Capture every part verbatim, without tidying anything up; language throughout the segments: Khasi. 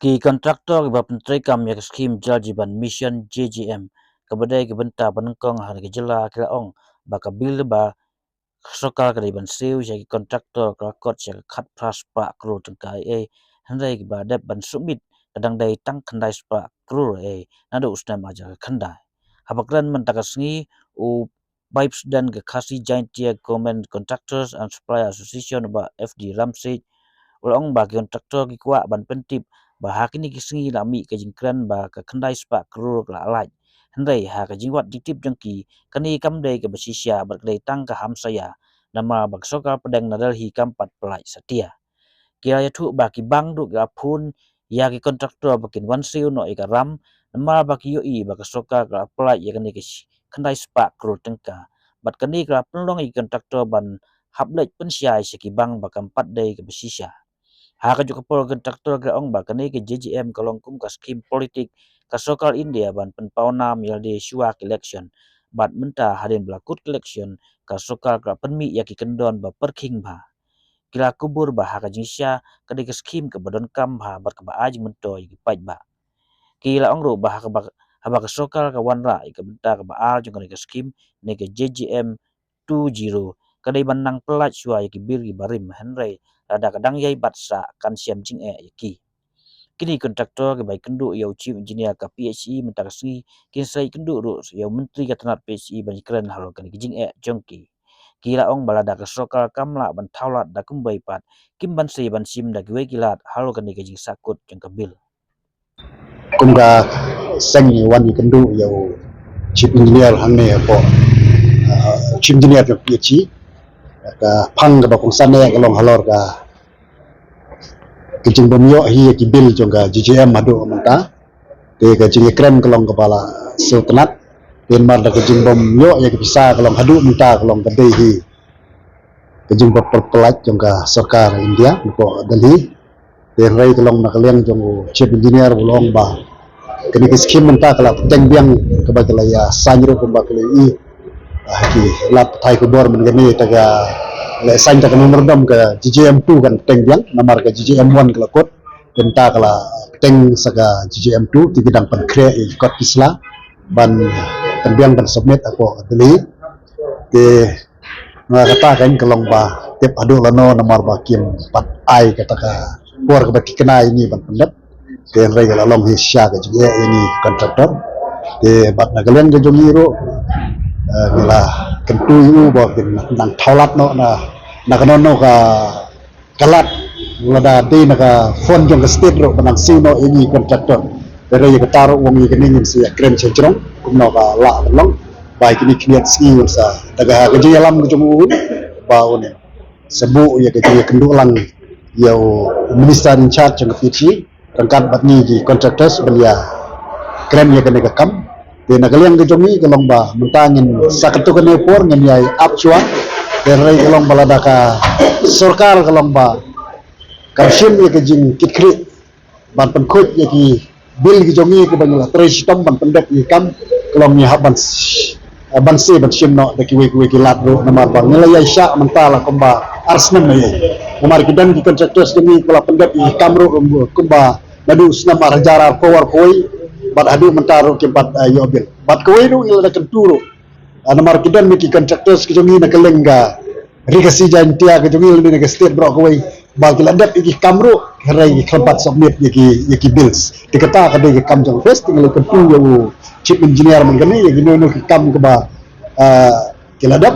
Ki kontraktor kiba pyntreikam ïa ka skhim Jal Jeevan Mission, J J M, kaba dei ka bynta ba nyngkong ha ka jylla, ki la ong ba ka bil ba ka sorkar ka dei ban siew ïa ki kontraktor ka la kot ïa ka khatphra spah klur tyngka ei ei, hynrei kiba dep ban submit ka dang dei tang khyndai spah klur ei ei naduh u snem ar hajar khyndai. Haba kren mynta ka sngi, u Vice President ka Khasi Jaintia Government Contractors and Supplier Association, Bah F D Ramsey, u la ong ba ki kontraktor ki kwah ban pyntip ba ha kine ki sngi la mih ka jingkren ba ka khyndai spah klur ka la lait. Hynrei ha ka jingwad jingtip jong ki, kane kam dei kaba shisha bad ka dei tang ka hamsaïa, namar ba ka sorkar pdeng na Delhi kam pat pyllait satia. Ki la ïathuh ba ki bank ruh ki la phone ïa ki kontraktor ba kin wan siew noh ïa ka ram, namar ba ki ïohi ba ka sorkar ka la pyllait ïa kane ka shi-, khyndai spah klur tyngka. Bad kane ka la pynlong ïa ki kontraktor ban hap leit pynshai sha ki bank ba kam pat dei kaba shisha. Ha kajuh ka por, ki kontraktor ki la ong ba kane ka J J M ka long kum ka skhim politik ka sorkar India ban pynpaw nam ïalade shuwa ka election. Bad mynta hadien ba la kut ka election, ka sorkar ka la pynmih ïa ki kyndon ba pyrkhing bha. Ki la kubur ba ha ka jingshisha ka dei ka skhim kaba donkam bha bad kaba ai jingmyntoi ïa ki paidbah. Ki la ong ruh ba ha kaba, haba ka sorkar ka wanrah ïa ka bynta kaba ar jong kane ka skhim, ne ka J J M two zero, ka dei ban nang pyllait shuwa ïa ki bil kiba rim, hynrei lada ka dang ïai bat sah kan shem jingeh ïa ki. Kine ki kontraktor kiba ïakynduh ïa u Chief Engineer ka P H E mynta ka sngi, kin sa ïakynduh ruh ïa u Myntri ka tnat P H E ban ïakren halor kane ka jingeh jong ki. Ki la ong ba lada ka sorkar kam lah ban thaw lad da kumwei pat, kim banse ban shim da kiwei ki lad halor kane ka jingsahkut jong ka bil. Kum ka seng ïa wan ïakynduh ïa u Chief Engineer hangne hapoh, uh, Chief Engineer jong P H E, ka phang kaba kongsan eh ka long halor ka, ka jingbym ïoh hi ïa ki bil jong ka J J M haduh mynta. Te ka jingïakren ka long kaba la sngewtynnat. Te namar da ka jingbym ïoh ïa ka pisa ka long haduh mynta ka long ka dei hi ka jingpyllait jong ka sorkar India hapoh Delhi. Te hynrei ka long na ka liang jong u Chief Engineer u la ong ba kane ka skhim mynta ka la bteng biang, kaba ka la ïa sign ruh kumba ka la ïohi ha ki lad pathai khubor mynta kane, te ka la sign da ka memorandum ka J J M two kan bteng biang, namar ka J J M one ka la kut. Te mynta ka la bteng sa ka J J M two, te ki dang pynkhreh ïa ki kot ki sla ban pynbiang ban submit hapoh Delhi. Te nga kata kan ka long ba tip haduh lano namar ba kim pat ai kata ka por kaba thikna ïa ngi ban pyndep. Te hynrei ka la long hi shisha ka jingeh ïa ngi kontraktor. Te bad na ka liang ka jong ngi ruh, eh, ngi la kyntu ïa u ba kin nang thaw lad noh na, na kano kano ka ka lad, lada dei na ka fund jong ka state ruh ba nang siew noh ïa ngi kontraktor. Te hynrei ïa kata ruh u ong ïa kane ngin sa ïakren sha jrong kumno ka lah ban long. Ba ïa kine khyndiat sngi ngin sa, da ka, ka jingïalam ka jong u ba un sa buh ïa ka jingïakynduh lang ïa u minister in charge jong ka P H E ryngkat bad ngi ki contractors ban ïakren ïa kane ka kam. Te na ka liang ka jong ngi ka long ba mynta ngin sa katto katne por ngin ïai ap shuwa. Te hynrei ka long ba lada ka sorkar ka long ba kam shim ïa ka jingkitkhlieh ban pynkhuid ïa ki bil ki jong ngi kiba ngi la trei shitom ban pyndep ïa ki kam, ka long ngi hap ban s-, ban siew ban shim noh da kiwei kiwei ki lad ruh, namar ba ngi la ïai shah mynta la kumba ar snem ïa. Namar ki don ki contractors jong ngi kiba la pyndep ïa ki kam ruh kumba naduh snem ar hajar arphew arphew wei bad haduh mynta ruh kim pat, eh, ïoh bil. Bad kawei ruh ngi la da kyntu ruh, ah, namar ki don ki contractors ki jong ngi na ka liang ka Ri Khasi Jaiñtia ka jong ngi lane na ka state baroh kawei ba ki la dep ïa ki kam ruh hynrei ki khlem pat submit ïa ki, ïa ki bills. Te kata ka dei ka kam jong office, te ngi la kyntu ïa u chief engineer mynta kane ïa kino kino ki kam kiba, ah, ki la dep.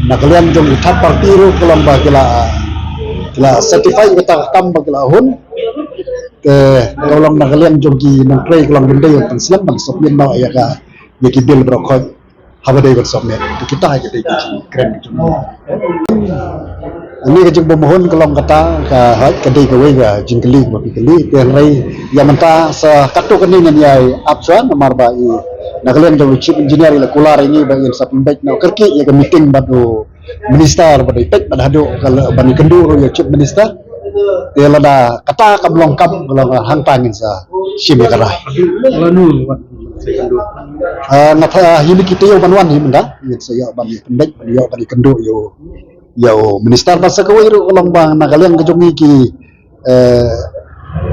Na ka liang jong ki third party ruh ka long ba ki la, ki la certify ïa kata ka kam ba ki la hun. Te ka long na ka liang jong ki nongtrei ka long ban dei ban slem ban submit noh ïa ka, ïa ki bill baroh khoit haba dei ban submit. Te kita ki dei ki jingkren ki jong ngi. Ani ka jingbymhun ka long kata, ka hoi ka dei kawei ka jingkylli kaba phi kylli. Te hynrei ïa mynta sa katto katne ngin ïai ap shuwa namar ba i na ka liang jong u chief engineer i la kular ïa ngi ba in sa pynbeit noh kyrkieh ïa ka meeting bad u minister ba dei peit bad haduh ka la ban ïakynduh ruh ïa u chief minister. Te lada kata kam long kam, ka long hangta ngin sa shim ïa ka rai. Lano wat sa ïakynduh? Ah, nga tha hi ni kita ïoh ban wan hi mynta ngin sa ïoh ban ïa pynbeit ban ïoh ban ïakynduh ïa u, ïa u minister. Bad sa kawei ruh ka long ba na ka liang ka jong ngi ki, eh,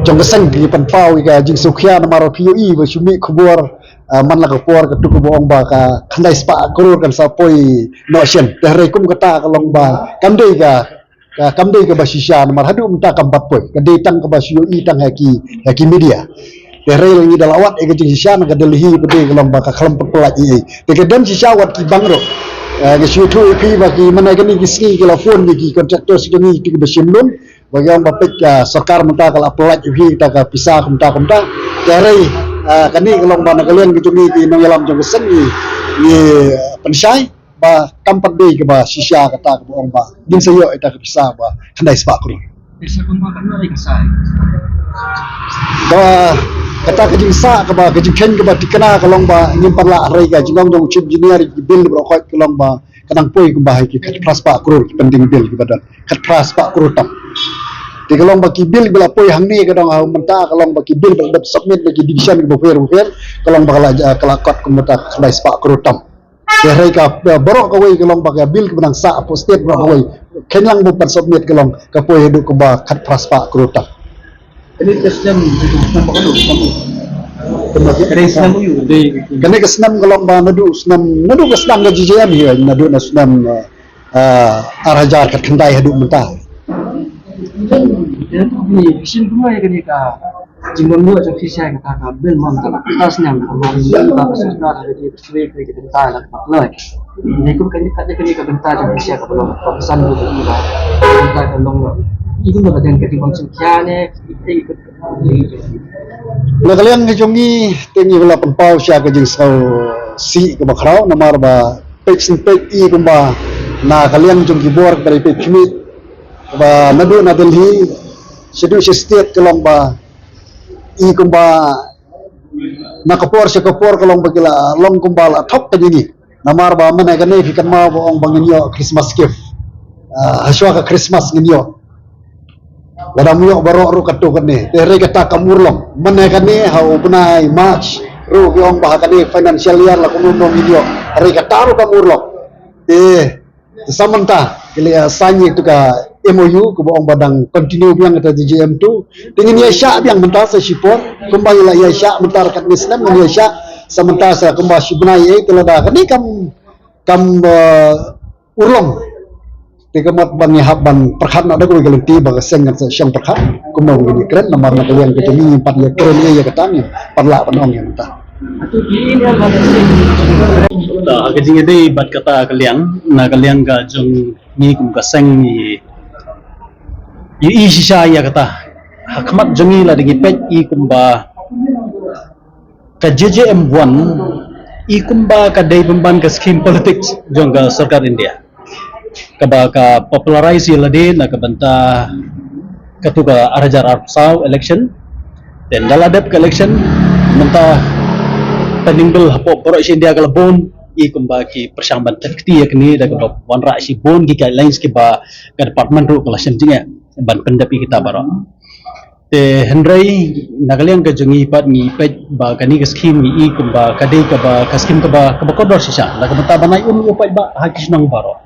jong ka seng ki pynpaw ïa ka jingsngewkhia namar phi ïohi ba shu mih khubor, ah, man la ka por katu kaba ong ba ka khyndai spah klur kan sa poi noh shen. Te hynrei kum kata ka long ba kam dei ka, ka kam dei kaba shisha namar haduh mynta kam pat poi. Ka dei tang kaba shu ïohi tang ha ki, ha ki media. Te hynrei la ngi da la wad ïa ka jingshisha na ka Delhi ba dei ka long ba ka khlem pat pyllait ei ei. Te ka don shisha wat ki bank ruh. Eh, nga shu ïathuh ïa phi ba ki mynta kane ki sngi ki la phone ïa ki contractor sha jong ngi kito kiba shim loan. Ba ki ong ba peit ka sorkar mynta ka la pyllait ïa phi kata ka pisa kumta kumta. Te hynrei, ah, kane ka long ba na ka liang ka jong ngi ki nongïalam jong ka seng ngi, ngi, ah, pynshai ba kam pat dei kaba shisha kata kaba ong ba ngin sa ïoh ïa kata ka pisa ba khyndai spah klur. Pisa kumba katno ka sah? Ba kata ka jingsah kaba ka jingkheiñ kaba thikna ka long ba ngim pat lah hynrei ka jingong jong u chief engineer ki bill ba la khot ka long ba ka dang poi kumba ha ki khatphra spah klur ki pending bill kiba don. Khatphra spah klur tam. Te ka long ba ki bill ba la poi hangne ka dang ha mynta ka long ba ki bill ba la dep submit na ki division kiba pher ba pher ka long ba ka la, ka la kot kumta khyndai spah klur tam. Te hynrei ka, eh, baroh kawei ka long ba ka bill kiba dang sah hapoh state baroh kawei. Khein lang ba pan submit ka long ka poi haduh kumba khatphra spah klur tam. Kane ka snem, snem ba ka dei, snem u. Kane ka snem ka long ba naduh snem, naduh ka snem ka J J M hi, naduh na snem, eh, ah, ar hajar khatkhyndai haduh mynta. Jan, jan tu ni, shin kumai kane ka jingmam nyo jong shisha kata ka bil mam ta la kata snem ka mam ta ka sorkar ha ka jingtrei ka bynta la ka kloi. Ni kum kane ka kane ka bynta jong shisha ka long ka pesan ka bynta ka long. Itu ba ka jingmam shisha ne. Na ka liang ka jong ngi te ngi la pynpaw sha ka jingsngewsih kaba khraw namar ba peit sngewpeit i kumba na ka liang jong ki bor kaba dei peit khmih ba naduh na Delhi shaduh sha state ka long ba i kumba na ka por sha ka por ka long ba ki la long kumba la thok ka jong ngi. Namar ba mynne kane phi kynmaw ba ong ba ngin ïoh Christmas gift. Ah, hashwa ka Christmas ngin ïoh. Lada ym ïoh baroh ruh katto katne. Te hynrei kata kam urlong. Mynne kane ha u bnai March ruh ki ong ba ha kane financial year la kumno ngin ïoh. Hynrei kata ruh kam urlong. Te, te sa mynta ki la ïa sign ïa katu ka M O U kaba ong ba dang continue biang kata J J M two. Te ngin ïa shah biang mynta sa shipor. Kumba ïa la ïa shah mynta ka kane snem ngin ïa shah sa mynta sa kumba shi bnai ei te lada kane kam, kam, eh, urlong. Te ka mut ban ïa hap ban pyrkhat noh da kawei ka lynti ba ka seng kan sa shong pyrkhat. Kumno ngin ïa kren namar na ka liang ka jong ngi ngim pat ïa kren ïa, ïa kata ngim pat lah ban ong ïa kata. Ta, ha ka jingïadei bad kata ka liang, na ka liang ka jong ngi kum ka seng ngi ïohi shisha ïa kata. Ha khmat jong ngi lada ngi peit i kumba ka J J M one i kumba ka dei pynban ka scheme politics jong ka sorkar India. Kaba ka popularize ïa lade na ka bynta katu ka ar hajar arphew saw election. Te ynda la dep ka election mynta pending bill hapoh baroh shi India ka la bun i kumba ki pyrshang ban thep kti ïa kane da kaba wanrah shibun ki guidelines kiba ka department ruh ka la shem jingeh ban pyndep ïa kita baroh. Te hynrei na ka liang ka jong ngi pat ngi peit ba kane ka scheme ngi i kumba ka dei kaba ka scheme kaba, kaba kordor shisha. Na ka bynta ban ai um ïa u paidbah ha ki shnong baroh.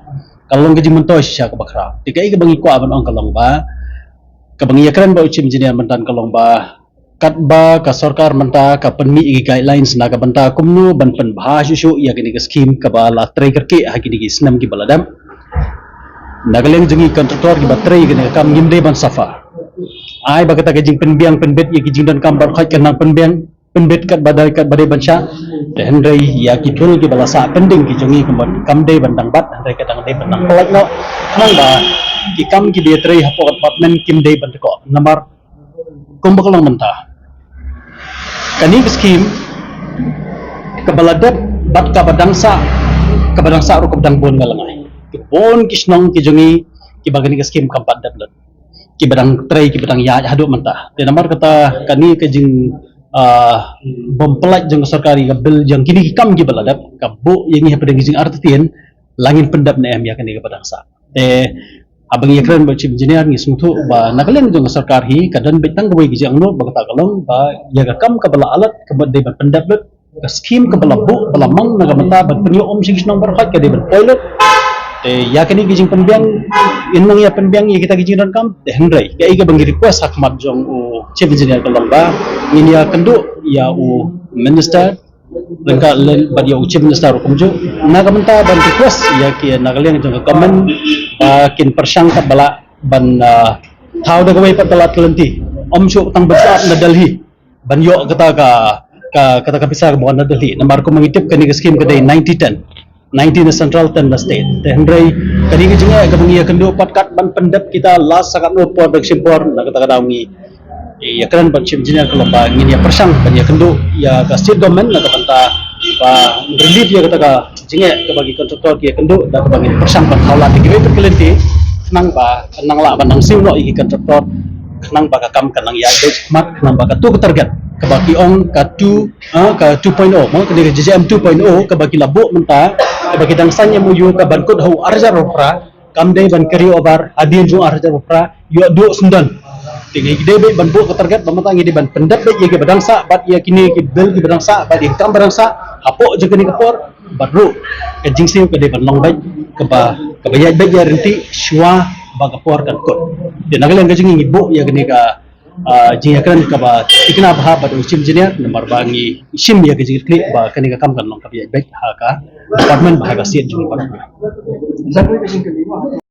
Ka long ka jingmyntoi shisha kaba khraw. Te kaei kaba ngi kwah ban ong ka long ba, kaba ngi ïakren bad u Chief Engineer mynta ka long ba katba ka sorkar mynta ka pynmih ki guidelines na ka bynta kumno ban pynbha shuh shuh ïa kane ka scheme kaba la trei kyrkieh ha kine ki snem kiba la dep. Na ka liang jong ngi contractor kiba trei kane ka kam ngim dei ban suffer. Ai ba kata ka jingpynbiang pynbit ïa ki jingdonkam baroh khoit kan nang pynbiang pynbit katba dei, katba dei ban shah. Te hynrei ïa ki bill kiba la sah pending ki jong ngi kumba kam dei ban dang bat, hynrei ka dang dei ban dang pyllait noh. Khnang ba ki kam kiba ïatrei hapoh ka department kim dei ban tkoh. Namar kumba ka long mynta, kane ka scheme kaba la dep bad kaba dang sah, kaba dang sah ruh kaba dang bun nga la ngai. Ki bun ki shnong ki jong ngi kiba kane ka scheme kam pat dep lut, kiba dang trei, kiba dang ïaid haduh mynta. Te namar kata kane ka jing, ah, bym pyllait jong ka sorkar ïa ka bill jong kine ki kam kiba la dep ka buh ïa ngi hapdeng ka jingartatien la ngin pyndep ne em ïa kane kaba dang sah. Te haba ngi ïakren bad Chief Engineer ngi sngewthuh ba na ka liang jong ka sorkar hi ka don beit tang kawei ka jingangnud ba kata ka long ba ïa ka kam kaba la alat kaba dei ban pyndep lut, ka scheme kaba la buh ba la mang na ka bynta ban pynïoh um sha ki shnong baroh khoit ka dei ban poi lut. Te ïa kane ka jingpynbiang, ngin nang ïa pynbiang ïa kita ki jingdonkam. Te hynrei kaei kaba ngi request ha khmat jong u Chief Engineer ka long ba ngin ïa kynduh ïa u Minister, ryngkat lem bad ïa u Chief Minister ruh kumjuh, na ka bynta ban request ïa ki na ka liang jong ka government ba kin pyrshang katba lah ban, ah, thaw da kawei pat ka lad ka lynti, ym shuh tang ban sah na Delhi ban ïoh kata ka, ka kata ka pisa kaba wan na Delhi. Namar kumba ngi tip, kane ka skim ka dei ninety ten, ninety na central, ten na state. Te hynrei kane ka jingeh kaba ngi ïa kynduh pat kat ban pyndep kita la sa katno por da ka shim por, na kata ka daw ngi ïa kren bad Chief Engineer ka long ba ngin ïa pyrshang ban ïa kynduh ïa ka state government na ka bynta ba relief ïa kata ka jingeh kaba ki contractor ki ïa kynduh, da kaba ngin pyrshang ban thaw lad ïa kiwei pat ki lynti, khnang ba kan nang lah ban nang siew noh ïa ki contractor, khnang ba ka kam kan nang ïaid beit khmat, khnang ba katu ka target kaba ki ong ka two, ah, ka two point oh, mo, kane ka J J M two point oh kaba ki la buh mynta, kaba ki dang sign M O U ka ban kut ha u ar hajar arphew phra, kam dei ban carry over hadien jong ar hajar arphew phra, ïoh duh syndon. Te ngi dei beit ban buh ka target ba mynta ngi dei ban pyndep beit ïa kiba dang sah bad ïa kine ki bill kiba dang sah bad ïa ki kam ba dang sah hapoh jong kane ka por, bad ruh ka jingsiew ka dei ban long beit kaba, kaba ïaid beit ïa ryntih shuwa ba ka por kan kut. Te na ka liang ka jong ngi, ngi buh ïa kane ka, ah, jingïakren kaba thikna bha bad u Chief Engineer, namar ba ngi shim ïa ka jingkitkhlieh ba kane ka kam kan long kaba ïaid beit ha ka department bad ha ka state jong ngi baroh.